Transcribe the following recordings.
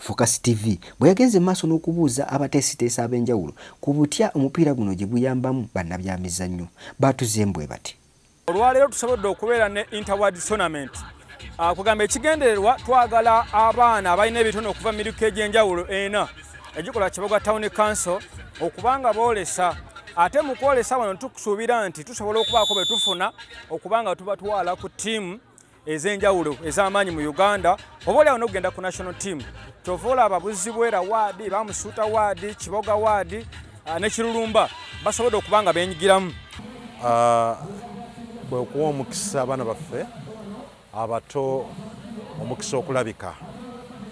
Focus TV bwe yagenze mu maaso n'okubuuza abateesiteesi ab'enjawulo ku butya omupiira guno gye guyambamu bannabyamizannyo, baatuzeemu bwe bati. Olwaleero tusobodde okubeera ne Interward Tournament. Kugamba ekigendererwa twagala abaana abalina ebitone okuva mu miruka egy'enjawulo ena egikola Kiboga Town Council okubanga boolesa, ate mu kwolesa wano tukusuubira nti tusobola okubaako be tufuna okubanga tubatwala ku ttiimu ez'enjawulo ez'amaanyi mu Uganda oba oliawo n'okugenda ku national team. Kyova olaba Buzibwera waadi, Bamusuuta waadi, Kiboga waadi ne Kirulumba basobodde okuba nga beenyigiramu. Kwe kuwa omukisa abaana baffe abato omukisa okulabika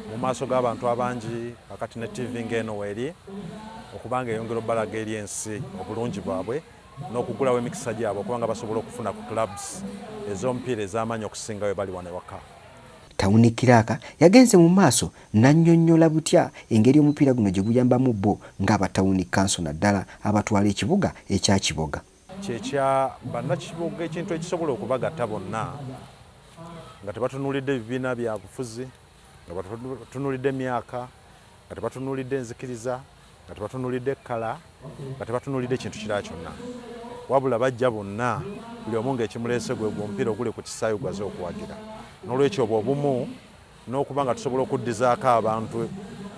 mu maaso g'abantu abangi kakati ne TV ng'eno weeri okubanga eyongera obbalaga eri ensi obulungi bwabwe n'okugulawo emikisa gyabwe okubanga basobola okufuna ku clubs ez'omupiira ez'amaanyi okusinga we bali wano ewaka. Tawuni Kiraaka yagenze mu maaso n'annyonnyola butya engeri omupiira guno gye guyambamu bo ng'aba Tawuni Kkanso naddala abatwala ekibuga ekya Kiboga. Kyekya bannakiboga ekintu ekisobola okubagatta bonna nga tebatunuulidde bibiina bya bufuzi, nga batunuulidde myaka, nga tebatunuulidde nzikiriza, nga tebatunuulidde kkala, nga tebatunuulidde kintu kirala kyonna, wabula bajja bonna buli omu ng'ekimuleese gwe omupiira oguli ku kisaawe gwaze okuwagira. N'olwekyo obwo obumu n'okuba nga tusobola okuddizaako abantu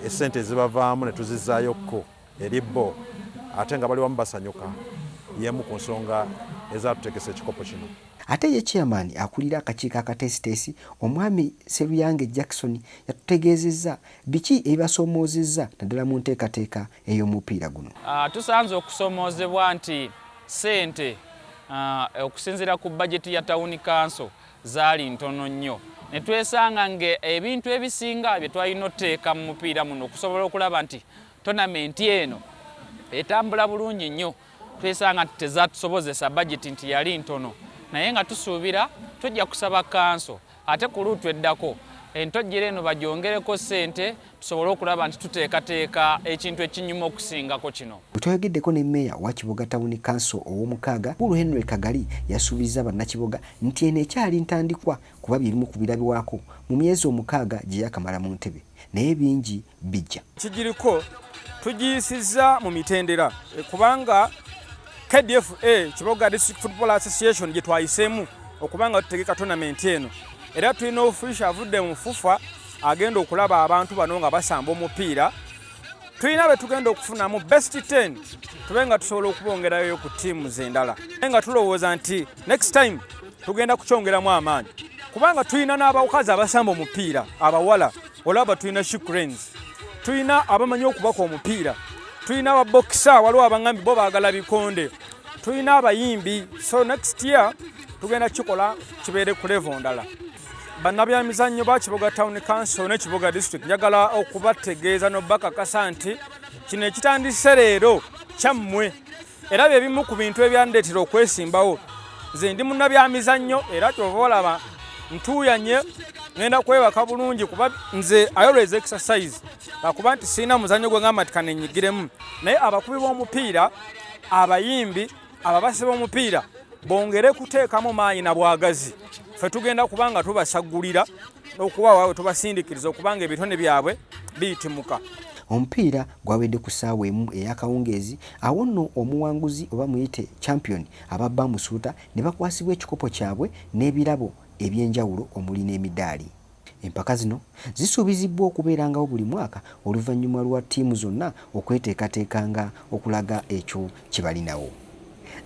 essente ezibavaamu ne tuzizzaayo kko eri bo ate nga bali wamu basanyuka y'emu ku nsonga ezatutegesa ekikopo kino. Ate ye Chairman akulira akakiiko akateesiteesi Omwami Sseruyange Jackson yatutegeezezza biki ebibasoomoozezza naddala mu nteekateeka ey'omupiira guno. Tusanze okusoomoozebwa nti ssente okusinziira ku bajeti ya tawuni kanso zaali ntono nnyo ne twesanga ng'ebintu ebisinga bye twalina otuteeka mu mupiira muno okusobola okulaba nti tonamenti eno etambula bulungi nnyo twesanga nti tezatusobozesa bajeti nti yali ntono, naye nga tusuubira tujja kusaba kanso ate ku luutu eddako entojjera eno bagyongereko ssente tusobole okulaba nti tuteekateeka ekintu ekinyuma okusingako kino. Bwe twayogeddeko ne Mmeeya wa Kiboga Town Council ow'omukaaga, Uhuru Henry Kagali yasuubizza bannakiboga nti eno ekyali ntandikwa kuba bye bimu ku birabirwako mu myezi omukaaga gye yaakamala mu ntebe naye bingi bijja. Kigiriko tugiyisizza mu mitendera kubanga KDFA Kiboga District Football Association gye twayiseemu okubanga tutegeka tournament eno, era tulina official avudde mu FUFA agenda okulaba abantu bano nga basamba omupiira. Tulina be tugenda okufunamu best 10 tube nga tusobola okubongerayo ku ttiimu z'endala, naye nga tulowooza nti next time tugenda kukyongeramu amaanyi kubanga tulina n'abawukazi abasamba omupiira abawala. Olaba tulina Shukrens, tulina abamanyi okubaka omupiira, tulina ababokisa, waliwo abangambi bo baagala bikonde, tulina abayimbi. So next year tugenda kikola kibeere ku level ndala. Bannabyamizannyo ba Kiboga Town Council ne Kiboga District njagala okubategeeza n'obakakasa nti kino ekitandise leero kyammwe, era bye bimu ku bintu ebyandeetera okwesimbawo. Nze ndi munnabyamizannyo era kyova olaba ntuuyanye ngenda kwebaka bulungi kuba nze I always exercise, lwakuba nti sirina muzannyo gwe ngamba nti kanenyigiremu, naye abakubi b'omupiira, abayimbi, ababasi b'omupiira bongere kuteekamu maanyi na bwagazi. Ffe tugenda kubanga tubasaggulira n'okubawa tubasindikiriza okubanga ebitone byabwe biyitimuka. Omupiira gwawedde ku ssaawa emu ey'akawungeezi, awo nno omuwanguzi oba muyite champion aba Bamusuuta ne bakwasibwa ekikopo kyabwe n'ebirabo eby'enjawulo omuli n'emidaali. Empaka zino zisuubizibbwa okubeerangawo buli mwaka oluvannyuma lwa ttiimu zonna okweteekateekanga okulaga ekyo kye balinawo.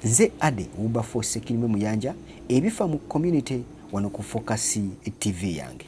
Nze Ade Wilberforce Ssekirimwe Muyanja, ebifa mu community wano ku Focus TV yange.